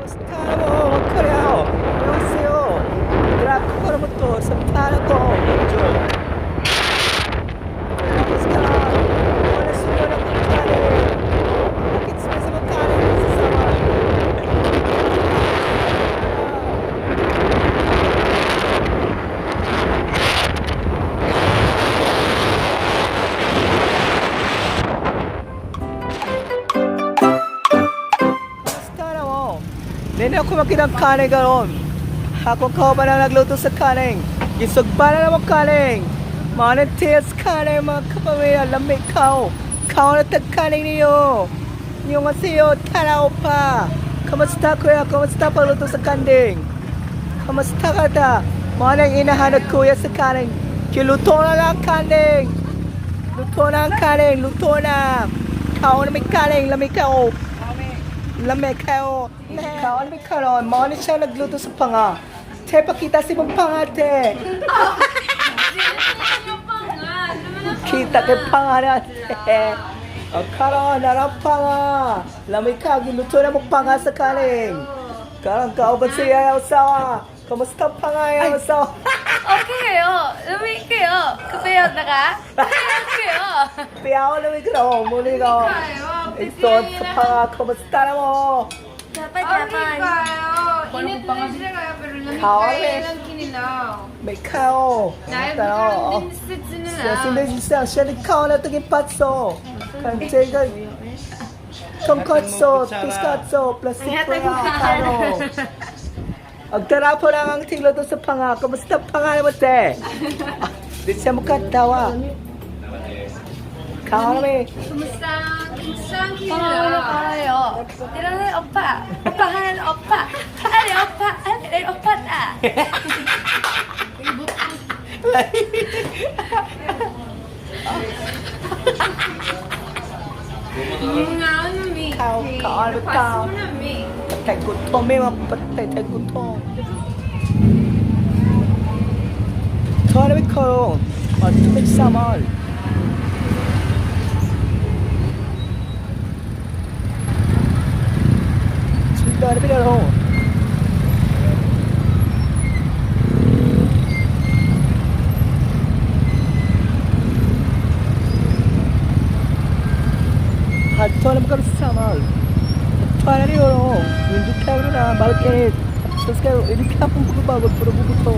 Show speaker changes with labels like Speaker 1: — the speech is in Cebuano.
Speaker 1: Kamusta mo? Korea. 안녕하세요. 드라쿠로부터 선타라고 먼저. Kamusta? Wala sumala kong kanin. Bakit sumasama kanin sa sama? Kamusta na mo? Nene ako makita ang kanin karon. Ako ka ba na nagluto sa kanin? Gisugba na naman kanin. Mga natias kanin, mga kapamilya, lamig kao. Kao na tag kanin niyo. Niyo nga siyo, tanaw pa. Kamusta, kuya? Kamusta pagluto sa kanding? Kamusta ka ta? Mga nang inahanap kuya sa kanin. Kiluto na lang ang kanin. Luto na ang kanin, luto na. Kao na may kanin, lamig kao. Lamig kayo. Kaon may karon. Mao ni siya nagluto sa panga. Te, pakita si mong panga, te. Kita kay panga na, te. O, karon, narang panga. Lamig ka, giluto na mo panga sa kaning. Karon, kauban siya, usawa. Kamusta panga, yaw, usawa?
Speaker 2: Okay kayo. Lamig kayo. Kapayot na ka? Kapayot kayo.
Speaker 1: Piyaw, lamig ka, oh, muli ka. Ito, sa panga, kamusta na mo?
Speaker 2: Dapat, dapat.
Speaker 3: Init na siya kayo, pero lamig
Speaker 1: Kaon
Speaker 3: kayo
Speaker 1: eh.
Speaker 3: lang kinilaw.
Speaker 1: May kao.
Speaker 3: Dahil
Speaker 1: Tao.
Speaker 3: biglang din
Speaker 1: 小
Speaker 3: sila.
Speaker 1: 心的小心的靠了这个把手，看这个，tonkotsu, tonkotsu, plastic kano. Agtara po lang ang tinglo to sa panga. Kamusta panga mo, te? Di siya mukatawa. Kami.
Speaker 3: Kumusta? Kumusta ang
Speaker 2: Pangulo
Speaker 3: kinilaw?
Speaker 2: kayo. Tira opa. Opahan opa. Ali opa. Ali opa na.
Speaker 3: Nga na mi.
Speaker 1: Kao, kao, kao.
Speaker 3: Paso na mi.
Speaker 1: Patay gutom eh, mga patay tay gutom. Kami karon. At samal. Sundar bitaw. Hatto na magkaroon sa samal. Parang yun, hindi ka na, bakit eh, tapos kayo, hindi ka pong pagbabago, puro bubuto.